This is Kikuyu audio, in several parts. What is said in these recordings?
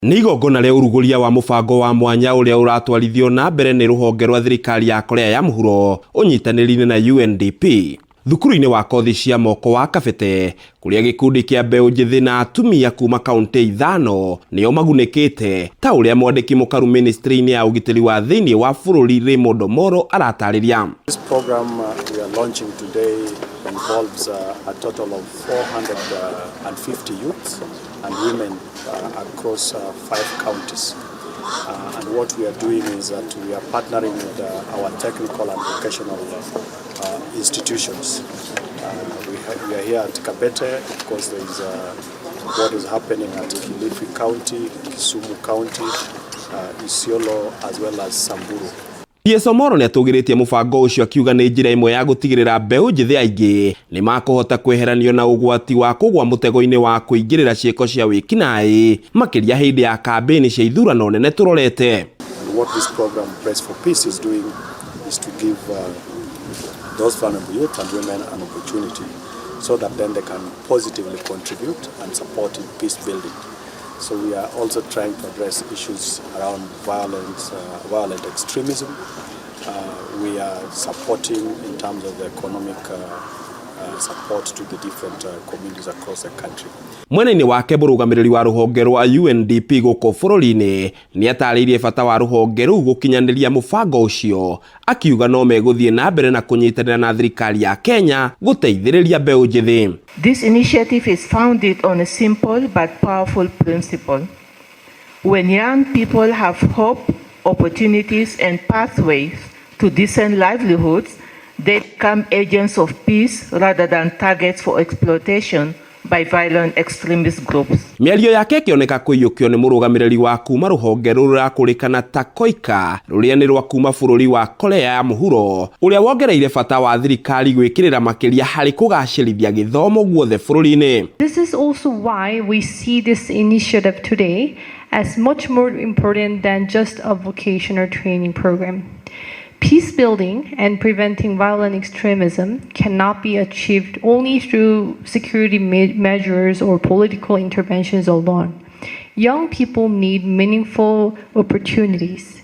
Nĩ igongona rĩa ũrugũria wa mũbango wa mwanya ũrĩa ũratwarithio na mbere nĩ rũhonge rwa thirikari ya Korea ya Mũhuro ũnyitanĩri-inĩ na UNDP thukuru-inĩ wa kothi cia moko wa Kabete, kũrĩa gĩkundi kĩa mbeũ njĩthĩ na atumia kuma kaunti 5 nĩo magunĩkĩte, ta ũrĩa mwandĩki mũkaru ministry-inĩ ya ũgitĩri wa thĩinĩ wa bũrũri Raymond Omoro aratarĩria. This program we are launching today involves a total of 450 youths and women across 5 counties. And what we are doing is that we are partnering with our technical and vocational institutions. We are here at Kabete. Of course, there is what is happening at Kilifi County, Kisumu County, Isiolo, as well as Samburu. PS Omoro nĩ atũgĩrĩtie mũbango ũcio, akiuga nĩ njĩra ĩmwe ya gũtigĩrĩra mbeũ njĩthĩ aingĩ nĩ makũhota kweheranio na ũgwati wa kũgwa mũtego-inĩ wa kũingĩrĩra ciĩko cia wĩkinaĩ, makĩria hĩndĩ ya kambĩini cia ithurano nene tũrorete. And what this program, Press for Peace, is doing is to give those vulnerable youth and women an opportunity so that then they can positively contribute and support in peace building. So we are also trying to address issues around violence, violent extremism. We are supporting in terms of the economic support to the different communities across the country. Mwena-inĩ wake, mũrũgamĩrĩri wa rũhonge rwa UNDP gũkũ bũrũri-inĩ nĩ atarĩirie bata wa rũhonge rũu gũkinyanĩria mũbango ũcio, akiuga no megũthiĩ na mbere na kũnyitanĩra na thirikari ya Kenya gũteithĩrĩria mbeũ njĩthĩ. This initiative is founded on a simple but powerful principle. When young people have hope, opportunities, and pathways to decent livelihoods, they become agents of peace rather than targets for exploitation by violent extremist groups. Mĩario yake ĩkĩoneka kũiyũkio nĩ mũrũgamĩrĩri wa kuma rũhonge rũrũ rũrakũrĩkana ta KOICA, rũrĩa nĩ rwa kuma bũrũri wa Korea ya Mũhuro, ũrĩa wongereire bata wa thirikari gwĩkĩrĩra makĩria harĩ kũgacĩrithia gĩthomo guothe bũrũri-inĩ. This is also why we see this initiative today as much more important than just a vocational training program. Peace building and preventing violent extremism cannot be achieved only through security measures or political interventions alone. Young people need meaningful opportunities.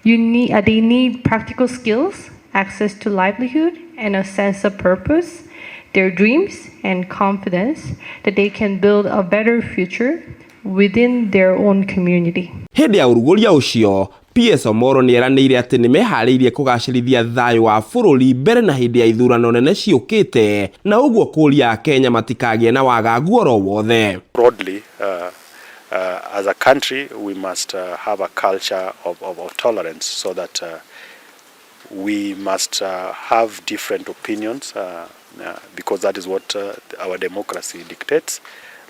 They need practical skills, access to livelihood, and a sense of purpose, their dreams and confidence that they can build a better future within their own community. Hĩndĩ ya ũrugũria ũcio, PS Omoro nĩ eranĩire atĩ nĩ meharĩirie kũgacĩrithia thayũ wa bũrũri mbere na hĩndĩ ya ithurano nene ciũkĩte, na ũguo kũria Akenya matikagĩe na wagagu oro wothe. Broadly, as a country, we must have a culture of tolerance so that we must have different opinions because that is what our democracy dictates.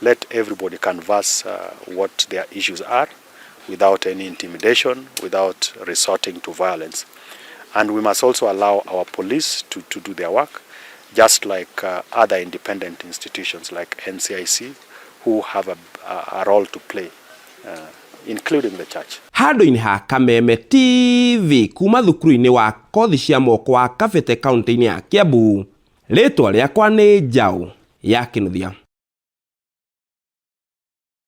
Let everybody canvass what their issues are without any intimidation, without resorting to violence. And we must also allow our police to do their work, just like other independent institutions like NCIC, who have a role to play, including the church. Handũ-inĩ ha Kameme TV kuma thukuru-inĩ wa kothi cia moko wa Kabete, kaunti-inĩ ya Kiambu, rĩtwa rĩakwa nĩ Njaũ ya Kĩnuthia.